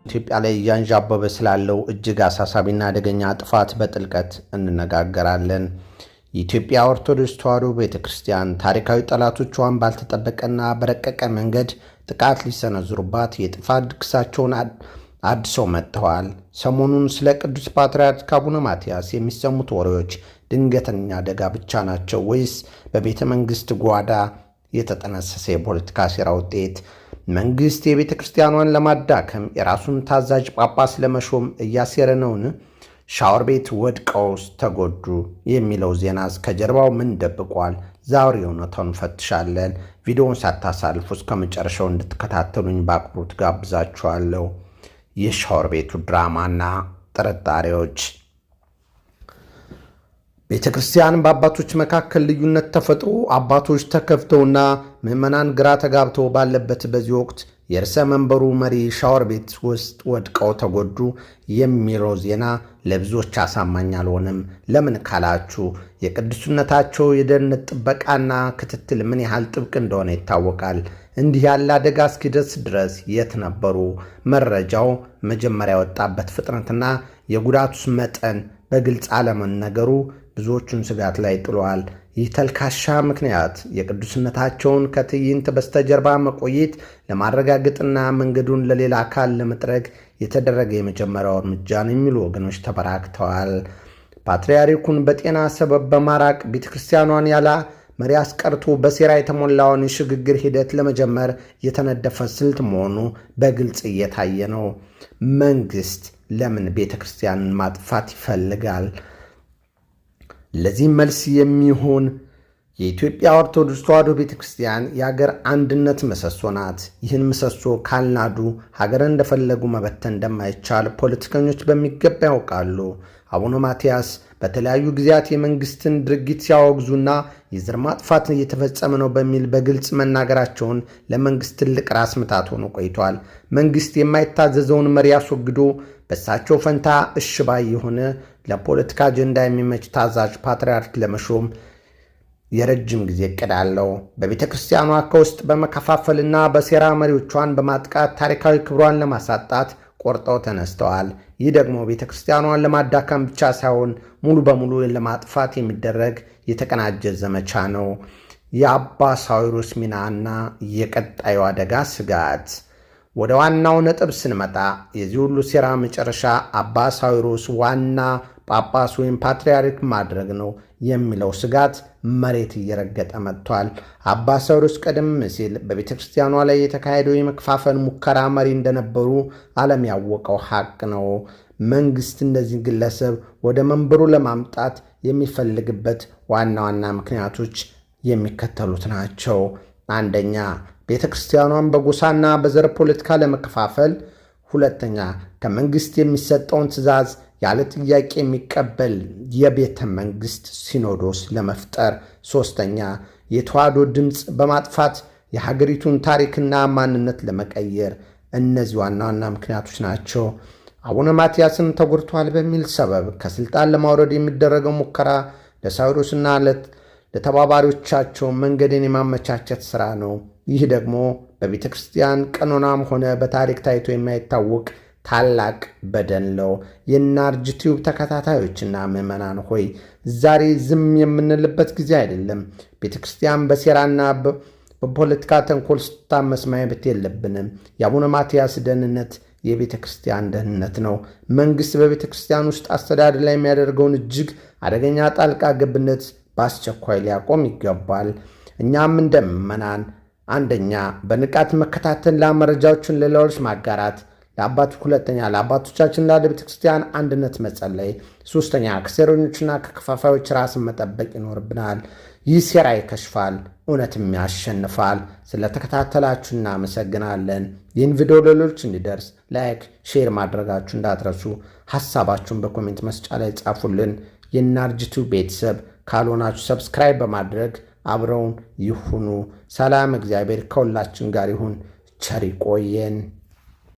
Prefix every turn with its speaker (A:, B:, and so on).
A: ኢትዮጵያ ላይ እያንዣበበ ስላለው እጅግ አሳሳቢና አደገኛ ጥፋት በጥልቀት እንነጋገራለን። የኢትዮጵያ ኦርቶዶክስ ተዋሕዶ ቤተ ክርስቲያን ታሪካዊ ጠላቶቿን ባልተጠበቀና በረቀቀ መንገድ ጥቃት ሊሰነዝሩባት የጥፋት ድግሳቸውን አድሰው መጥተዋል። ሰሞኑን ስለ ቅዱስ ፓትርያርክ አቡነ ማትያስ የሚሰሙት ወሬዎች ድንገተኛ አደጋ ብቻ ናቸው ወይስ በቤተ መንግሥት ጓዳ የተጠነሰሰ የፖለቲካ ሴራ ውጤት? መንግሥት የቤተ ክርስቲያኗን ለማዳከም የራሱን ታዛዥ ጳጳስ ለመሾም እያሴረ ነውን? ሻወር ቤት ወድቀውስ ተጎዱ የሚለው ዜናስ ከጀርባው ምን ደብቋል? ዛሬ እውነታውን እንፈትሻለን። ቪዲዮውን ሳታሳልፉ እስከ መጨረሻው እንድትከታተሉኝ በአክብሮት ጋብዛችኋለሁ። የሻወር ቤቱ ድራማና ጥርጣሬዎች። ቤተ ክርስቲያን በአባቶች መካከል ልዩነት ተፈጥሮ አባቶች ተከፍተውና ምዕመናን ግራ ተጋብተው ባለበት በዚህ ወቅት የርዕሰ መንበሩ መሪ ሻወር ቤት ውስጥ ወድቀው ተጎዱ የሚለው ዜና ለብዙዎች አሳማኝ አልሆነም። ለምን ካላችሁ የቅዱስነታቸው የደህንነት ጥበቃና ክትትል ምን ያህል ጥብቅ እንደሆነ ይታወቃል። እንዲህ ያለ አደጋ እስኪደርስ ድረስ የት ነበሩ? መረጃው መጀመሪያ የወጣበት ፍጥነትና የጉዳቱስ መጠን በግልጽ አለመነገሩ ብዙዎቹን ስጋት ላይ ጥሏል። ይህ ተልካሻ ምክንያት የቅዱስነታቸውን ከትዕይንት በስተጀርባ መቆየት ለማረጋገጥና መንገዱን ለሌላ አካል ለመጥረግ የተደረገ የመጀመሪያው እርምጃ ነው የሚሉ ወገኖች ተበራክተዋል። ፓትርያርኩን በጤና ሰበብ በማራቅ ቤተክርስቲያኗን ያለ መሪ አስቀርቶ በሴራ የተሞላውን የሽግግር ሂደት ለመጀመር የተነደፈ ስልት መሆኑ በግልጽ እየታየ ነው። መንግስት ለምን ቤተክርስቲያንን ማጥፋት ይፈልጋል? ለዚህ መልስ የሚሆን የኢትዮጵያ ኦርቶዶክስ ተዋሕዶ ቤተ ክርስቲያን የሀገር አንድነት ምሰሶ ናት። ይህን ምሰሶ ካልናዱ ሀገርን እንደፈለጉ መበተን እንደማይቻል ፖለቲከኞች በሚገባ ያውቃሉ። አቡነ ማትያስ በተለያዩ ጊዜያት የመንግስትን ድርጊት ሲያወግዙና የዘር ማጥፋት እየተፈጸመ ነው በሚል በግልጽ መናገራቸውን ለመንግስት ትልቅ ራስ ምታት ሆኖ ቆይቷል። መንግስት የማይታዘዘውን መሪ አስወግዶ በእሳቸው ፈንታ እሽ ባይ የሆነ ለፖለቲካ አጀንዳ የሚመች ታዛዥ ፓትርያርክ ለመሾም የረጅም ጊዜ እቅድ አለው። በቤተ ክርስቲያኗ ከውስጥ በመከፋፈልና በሴራ መሪዎቿን በማጥቃት ታሪካዊ ክብሯን ለማሳጣት ቆርጠው ተነስተዋል። ይህ ደግሞ ቤተ ክርስቲያኗን ለማዳከም ብቻ ሳይሆን ሙሉ በሙሉ ለማጥፋት የሚደረግ የተቀናጀ ዘመቻ ነው። የአባ ሳዊሮስ ሚናና የቀጣዩ አደጋ ስጋት። ወደ ዋናው ነጥብ ስንመጣ የዚህ ሁሉ ሴራ መጨረሻ አባ ሳዊሮስ ዋና ጳጳስ ወይም ፓትርያርክ ማድረግ ነው የሚለው ስጋት መሬት እየረገጠ መጥቷል። አባ ሳዊሮስ ቀደም ሲል በቤተ ክርስቲያኗ ላይ የተካሄደው የመከፋፈል ሙከራ መሪ እንደነበሩ ዓለም ያወቀው ሐቅ ነው። መንግስት እነዚህን ግለሰብ ወደ መንበሩ ለማምጣት የሚፈልግበት ዋና ዋና ምክንያቶች የሚከተሉት ናቸው። አንደኛ፣ ቤተ ክርስቲያኗን በጎሳና በዘር ፖለቲካ ለመከፋፈል። ሁለተኛ፣ ከመንግስት የሚሰጠውን ትዕዛዝ ያለ ጥያቄ የሚቀበል የቤተ መንግስት ሲኖዶስ ለመፍጠር። ሶስተኛ፣ የተዋሕዶ ድምፅ በማጥፋት የሀገሪቱን ታሪክና ማንነት ለመቀየር። እነዚህ ዋና ዋና ምክንያቶች ናቸው። አቡነ ማትያስን ተጎድተዋል በሚል ሰበብ ከስልጣን ለማውረድ የሚደረገው ሙከራ ለሳዊሮስና ለተባባሪዎቻቸው መንገድን የማመቻቸት ሥራ ነው። ይህ ደግሞ በቤተ ክርስቲያን ቀኖናም ሆነ በታሪክ ታይቶ የማይታወቅ ታላቅ በደል ነው። የናርጅ ቲዩብ ተከታታዮችና ምዕመናን ሆይ፣ ዛሬ ዝም የምንልበት ጊዜ አይደለም። ቤተ ክርስቲያን በሴራና በፖለቲካ ተንኮል ስታመስ ማየት የለብንም። የአቡነ ማትያስ ደህንነት የቤተ ክርስቲያን ደህንነት ነው። መንግሥት በቤተ ክርስቲያን ውስጥ አስተዳደር ላይ የሚያደርገውን እጅግ አደገኛ ጣልቃ ገብነት በአስቸኳይ ሊያቆም ይገባል። እኛም እንደ ምዕመናን አንደኛ፣ በንቃት መከታተል፣ መረጃዎችን ለሌሎች ማጋራት፣ ሁለተኛ፣ ለአባቶቻችን ለቤተ ክርስቲያን አንድነት መጸለይ፣ ሶስተኛ፣ ከሴረኞችና ከከፋፋዮች ራስን መጠበቅ ይኖርብናል። ይህ ሴራ ይከሽፋል፣ እውነትም ያሸንፋል። ስለተከታተላችሁ እናመሰግናለን። ይህን ቪዲዮ ሌሎች እንዲደርስ like፣ share ማድረጋችሁ እንዳትረሱ። ሀሳባችሁን በ comment መስጫ ላይ ጻፉልን። የናርጅቱ ቤተሰብ ካልሆናችሁ subscribe በማድረግ አብረውን ይሁኑ። ሰላም፣ እግዚአብሔር ከሁላችን ጋር ይሁን። ቸር ይቆየን።